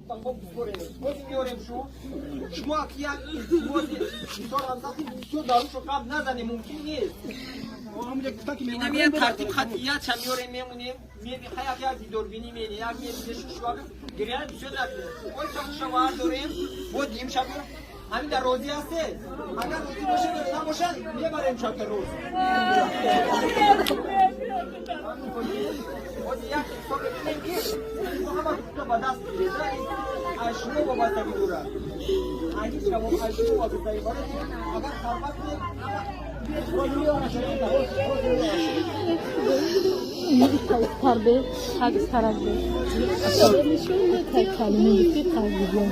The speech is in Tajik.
Ба хоб бихӯрем, боз меорем. Шумо як илтимоси бисёр рамзахи бисёр дарушо қабл назанем, мумкин нест. Инам як тартиб хатият ша меорем, мемонем, як як дидорбинӣ мене, як мебинешшуа гиряна бисёр накунем. Ой, шавар дорем, бо дим шаб ҳамин дар розӣ ҳастед? Агар розӣ бошед, набошад, мебарем шабта рӯз. Боз як ҳисоб мекунем, ки шумо ҳама ҳуқуқро ба даст гиред. Аз шумо вобастагӣ дорад, аз ҳеҷ кам, аз шумо вобастагӣ. Барои агар сарбат кунем, Тарбе, так тарабе. Калиме ки тарбия.